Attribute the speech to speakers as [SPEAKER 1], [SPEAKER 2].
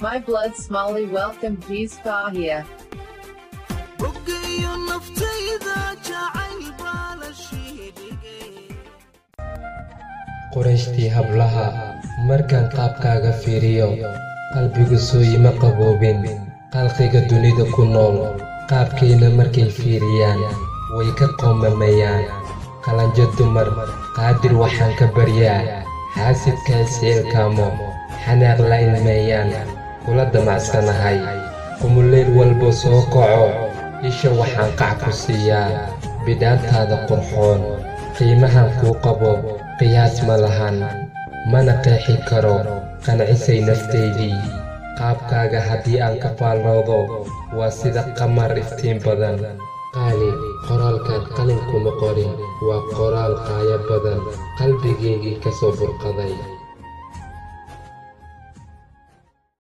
[SPEAKER 1] My blood Smalley welcome G's Fahia.
[SPEAKER 2] Boggayo naftayda jacayl baa la shiidhigay.
[SPEAKER 3] Qurayshtii hablaha, markaan qaabkaaga fiiriyo, qalbigu sooyima qaboobin. Khalqiga dunida ku nool qaabkayna markay fiiriyaan way ka qoomamayaan. Qalanjo dumar, Qaadir waxaan ka baryaa xaasidkaa isciilkaamo, xanaaq la ilmeeyaan kula damacsanahay. Qumuleyl walba soo kaco, isha waxaan qac ku siiyaa bidhaantaada qurxoon. Qiimahan kuu qabo qiyaas ma lahan, mana qeexi karo. Qancisay naftaydii, qaabkaaga haddii aan ka faalloodo waa sida qamar iftiin badan. Qaali, qoraalkan qalinkuma qorin, waa qoraal qaayo badan, qalbigaygii ka soo burqaday.